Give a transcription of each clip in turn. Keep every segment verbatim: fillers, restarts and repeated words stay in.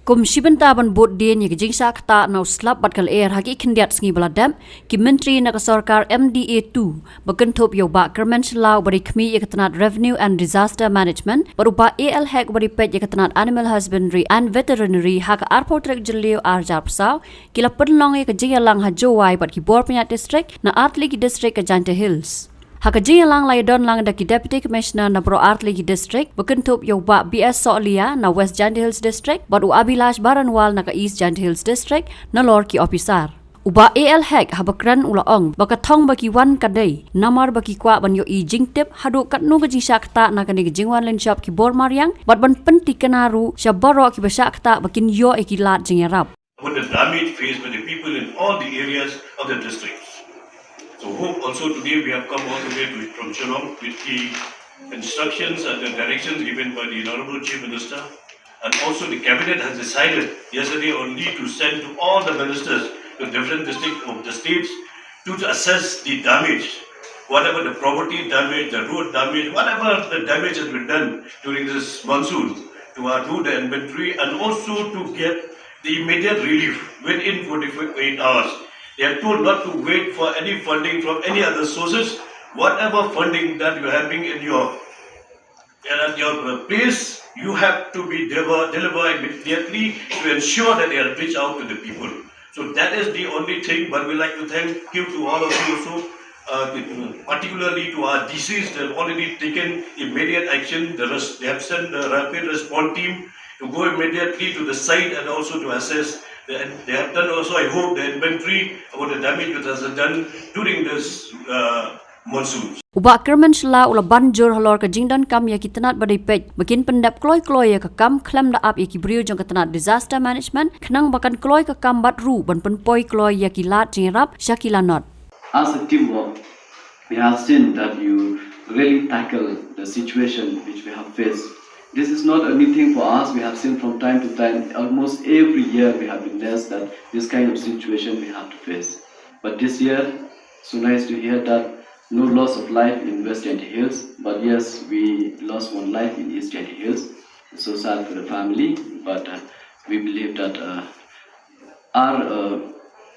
Kum shi bynta ban bud dien ïa ka jingshah ktah na u slap bad ka lyer ha ki khyndiat sngi ba la dep, ki myntri na ka sorkar M D A two, ba kynthup ïa u Bah Kyrmen Shylla uba dei khmih ïa ka tnat Revenue and Disaster Management, bad u Bah A L Hek uba dei peit ïa ka tnat Animal Husbandry and Veterinary, ha ka arphew tarik Jylliew arhajar arphew saw, ki la pynlong ïa ka jingïalang ha Jowai bad ki bor pynïaid district na artylli ki district ka Jaintia Hills. Ha ka jingïalang la ïadon lang da ki Deputy Commissioner na baroh artylli ki district, ba kynthup ïa u Bah B S Sohliya na West Jaintia Hills District, bad u Abhilash Baranwal na ka East Jaintia Hills District, nalor ki ophisar. U Bah A L Hek haba kren u la ong ba ka thong ba ki wan ka dei namar ba ki kwah ban ïohi jingtip haduh katno ka jingshah ktah na kane ka jingwan lynshop ki bor mariang, bad ban pyntikna ruh sha baroh kiba shah ktah ba kin ïoh ïa ki lad jingïarap. With the damage faced by the people in all the areas of the districts. So hope also today we have come all the way to, from Shillong with the instructions and the directions given by the Honorable Chief Minister. And also the cabinet has decided yesterday only to send to all the ministers to different districts of the states to assess the damage, whatever the property damage, the road damage, whatever the damage has been done during this monsoon, to uh, do the inventory and also to get the immediate relief within forty-eight hours. They are told not to wait for any funding from any other sources. Whatever funding that you're having in your and at your place, you have to be deliver, deliver immediately to ensure that they are reach out to the people. So that is the only thing, but we like to thank you to all of you also, uh, particularly to our D Cs. They've already taken immediate action. The res- they have sent the rapid response team to go immediately to the site and also to assess. They, they have done also, I hope, the inventory about the damage that has been done during this uh, monsoon. U Bah Kyrmen Shylla u la ban jur halor ka jingdonkam ïa ki tnat ba dei peit ba kin pyndep kloi kloi ïa ka kam khlem da ap ïa ki briew jong ka tnat Disaster Management, khnang ba kan kloi ka kam bad ruh ban pynpoi kloi ïa ki lad jingïarap sha ki lanot. As a teamwork, we have seen that you really tackle the situation which we have faced. This is not a new thing for us. We have seen from time to time, almost every year we have witnessed that this kind of situation we have to face. But this year, so nice to hear that no loss of life in West Jaintia Hills, but yes, we lost one life in East Jaintia Hills. So sad for the family, but uh, we believe that uh, our uh,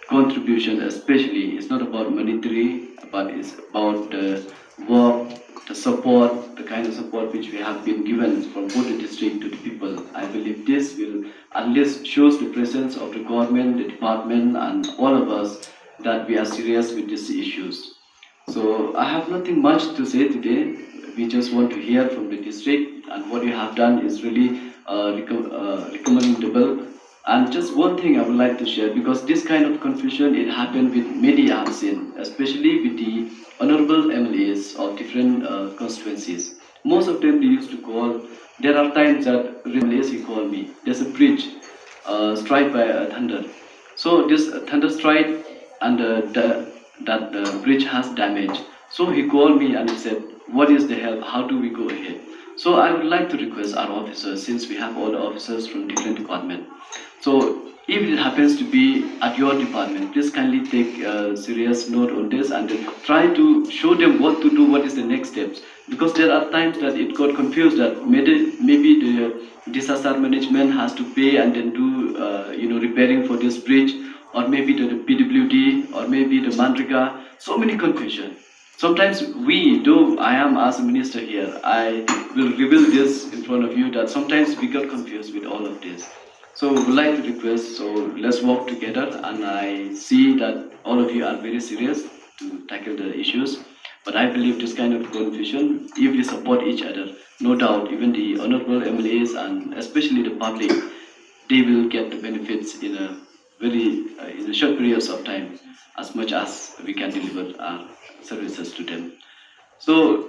contribution, especially, is not about monetary, but it's about the work, the support, the kind of support which we have been given from both the district to the people. I believe this will at least shows the presence of the government, the department, and all of us that we are serious with these issues. So I have nothing much to say today. We just want to hear from the district, and what you have done is really uh, recom- uh, recommendable. And just one thing I would like to share, because this kind of confusion, it happened with many I have seen, especially with the honorable M L As of different uh, constituencies. Most of them they used to call. There are times that M L As he called me. There's a bridge uh, struck by a thunder. So this uh, thunder strike and uh, the, that the bridge has damage. So he called me and he said, "What is the help? How do we go ahead?" So I would like to request our officers, since we have all the officers from different departments. So if it happens to be at your department, please kindly take a serious note on this and then try to show them what to do, what is the next steps. Because there are times that it got confused that maybe, maybe the disaster management has to pay and then do, uh, you know, repairing for this bridge, or maybe the P W D, or maybe the MGNREGA. So many confusion. Sometimes we, though I am as a minister here, I will reveal this in front of you that sometimes we got confused with all of this. So we would like to request, so let's work together, and I see that all of you are very serious to tackle the issues. But I believe this kind of confusion, if we support each other, no doubt, even the honorable M L As and especially the public, they will get the benefits in a very uh, in a short periods of time, as much as we can deliver our services to them. So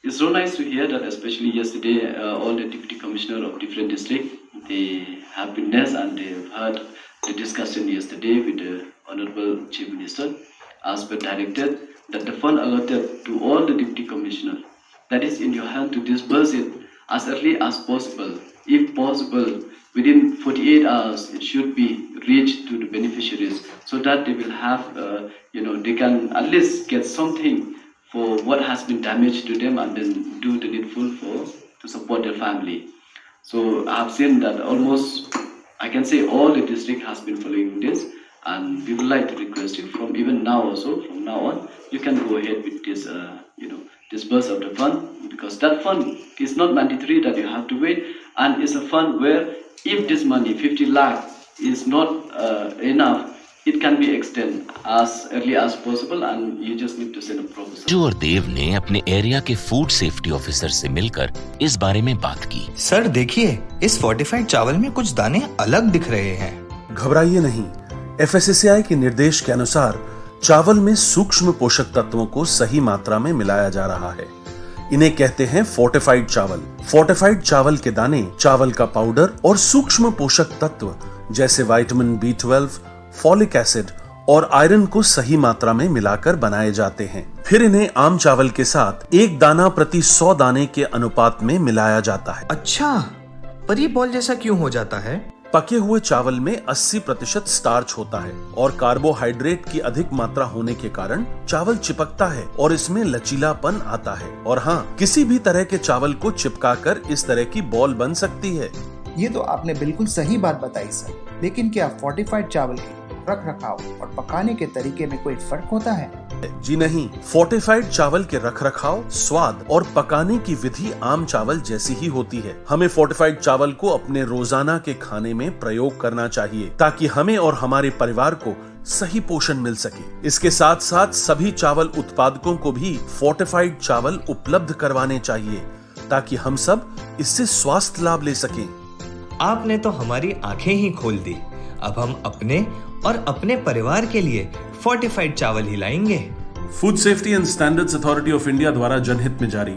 it's so nice to hear that, especially yesterday, uh, all the deputy commissioner of different district, they have witnessed and they've heard the discussion yesterday with the honorable chief minister, as per directed that the fund allotted to all the deputy commissioner, that is in your hand to disburse it as early as possible. If possible, within forty-eight hours, it should be reached to the beneficiaries so that they will have, uh, you know, they can at least get something for what has been damaged to them and then do the needful for to support their family. So I've seen that almost I can say all the district has been following this, and we would like to request you from even now also, from now on, you can go ahead with this, uh, you know, disburse of the fund, because that fund is not mandatory that you have to wait, and it's a fund where if this money, fifty lakh, is not uh, enough, it can be extended as early as possible, and you just need to send a proposal. Raju और देव ने अपने एरिया के food safety officer से मिलकर इस बारे में बात की। सर, देखिए, इस फोर्टिफाइड चावल में कुछ दाने अलग दिख रहे हैं। घबराइए नहीं, एफएसएसएआई के निर्देश के अनुसार चावल में सूक्ष्म पोषक तत्वों को सही मात्रा में मिलाया जा रहा है। इन्हें कहते हैं फोर्टिफाइड चावल। फोर्टिफाइड चावल के दाने चावल का पाउडर और सूक्ष्म पोषक तत्व जैसे vitamin B twelve, folic acid और आयरन को सही मात्रा में मिलाकर बनाए जाते हैं। फिर इन्हें आम चावल के साथ एक दाना प्रति सौ दाने के अनुपात में मिलाया जाता है। अच्छा, पर ये बॉल जैसा क्यों हो जाता है? पके हुए चावल में अस्सी प्रतिशत स्टार्च होता है और कार्बोहाइड्रेट की अधिक मात्रा होने के कारण चावल चिपकता है और इसमें लचीलापन आता है। और हाँ, किसी भी तरह के चावल को चिपकाकर इस तरह की बॉल बन सकती है। ये तो आपने बिल्कुल सही बात बताई सर, लेकिन क्या फोर्टिफाइड चावल के रख रखाव और पकाने के तरीके में कोई फर्क होता है? जी नहीं, फोर्टिफाइड चावल के रखरखाव, स्वाद और पकाने की विधि आम चावल जैसी ही होती है। हमें फोर्टिफाइड चावल को अपने रोजाना के खाने में प्रयोग करना चाहिए, ताकि हमें और हमारे परिवार को सही पोषण मिल सके। इसके साथ साथ सभी चावल उत्पादकों को भी फोर्टिफाइड चावल उपलब्ध करवाने चाहिए, ताकि हम सब इससे स्वास्थ्य लाभ ले सकें। आपने तो हमारी आंखें ही खोल दी। अब हम अपने और अपने परिवार के लिए फोर्टिफाइड चावल ही लाएंगे। Food Safety and Standards Authority of India द्वारा जनहित में जारी।